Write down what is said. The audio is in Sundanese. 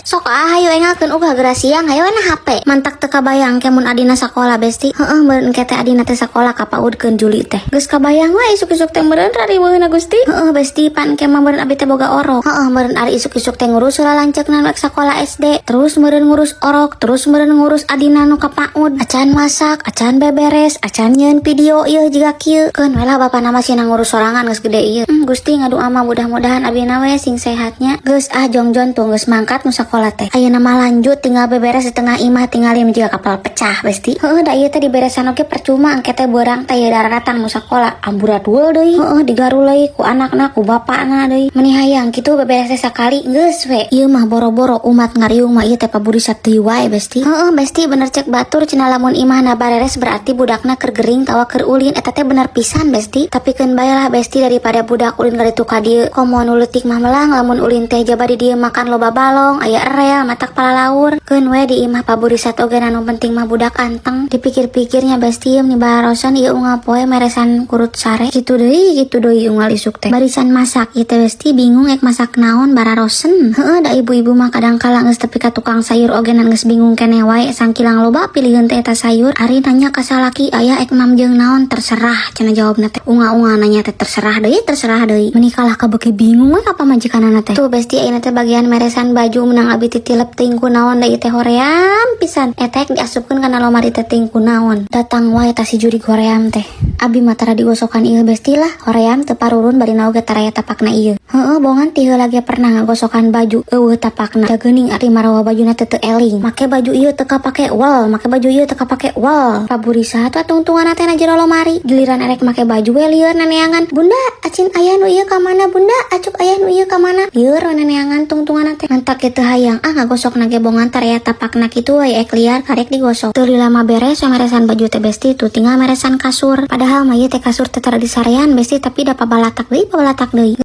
Geus sok ah, hayu engalkeun ugah geura siang, hayu na HP. Mantak teu kabayang ke mun adina sakola, Besti. Heeh, meureun engke teh adina teh sakola ka PAUD-keun Juli teh. Geus kabayang we isuk-isuk teh meureun rariweuhna, Gusti. Heeh, Besti, pan engke mah meureun abi teh boga orok. Heeh, meureun ari isuk-isuk teh ngurus heula lanceukna nu sakola SD, terus meureun ngurus orok, terus meureun ngurus adina nu ka PAUD. Acan masak, acan beberes, acan nyieun video ieu jiga kieu. Keun we lah, bapana masih ngurus sorangan geus gede ieu. Gusti, ngadoa mah mudah-mudahan abina we sing sehatnya. Geus ah, jongjon tuh geus mangkat nu sakola teh. Ayeuna mah lanjut tinggal beberes di tengah imah, tinggal jiga kapal pecah, Besti. Heeh, da ieu teh diberesan oge percuma, engke teh beurang teh ieu datang nu sakola amburadul deui. Heeh, digarulei ku anakna, ku bapakna deui. Meni hayang kitu beberes teh sakali geus we. Ieu mah boro-boro umat ngariung mah, ieu teh paburisat deui wae, Besti. Heeh, Besti, bener cek batur cenah, lamun imahna bareres berarti budakna keur gering tawa keur ulin. Eta teh bener pisan, Besti. Tapi keun bae lah, Besti, daripada budak ulin ka ditu ka dieu. Komo nu leutik mah melang lamun ulin teh jaba di dieu makan loba balong, aya erel, matak palalaur. Keun we di imah paburisat oge, nu penting mah budak anteng. Dipikir-pikirnya, Besti, ieu ni bararosan ieu unggal poe meresan kurut sare. Kitu deui unggal isuk teh. Barisan masak ieu teh, Besti, bingung ek masak naon, bararosen. Heeh, da ibu-ibu mah kadang kala geus tepi ka tukang sayur oge nan geus bingung keneh wae, sangkilang loba pilihan teh eta sayur. Ari nanya ka salaki, "Aya ek mam jeung naon?" "Terserah," cenah jawabna teh. Unga-unga nanya teh terserah deui, terserah deui. Meni kalah ka beuki bingung we ka pamajikanana teh. Tuh, Besti, ayeuna teh bagian meresan baju menang abi titilep teuing ku naon, da ieu teh hoream pisan. Eta ek diasupkeun kana lomari teh teuing ku naon. Datang wae tah si jurig hoream teh. Abi mah tara digosokan ieu, Besti, lah. Hoream teu parurun bari oge taraya tapakna ieu. Heeh, bongan ti heula ge pernah ngagosokan baju euweuh tapakna. Da geuning ari marawa bajuna teh teu eling. Make baju ieu teu kapake wal, make baju ieu teu kapake wal. Paburisa atuh tungtungan teh na jero lomari. Giliran erek make baju we lieur neneangan. "Bunda, acin aya nu ieu ka mana? Bunda, acuk aya nu ieu ka mana?" Lieur we neneangan tungtungan teh. Mantak kitu hayang ah ngagosok ge bongan taraya tapakna kitu we ek liar karek digosok. Teu lama beres we meresan baju teh, Besti, tuh tinggal meresan kasur. Padahal mah ieu teh kasur teh tara disarean, Besti, tapi da pabalatak deui, pabalatak deui.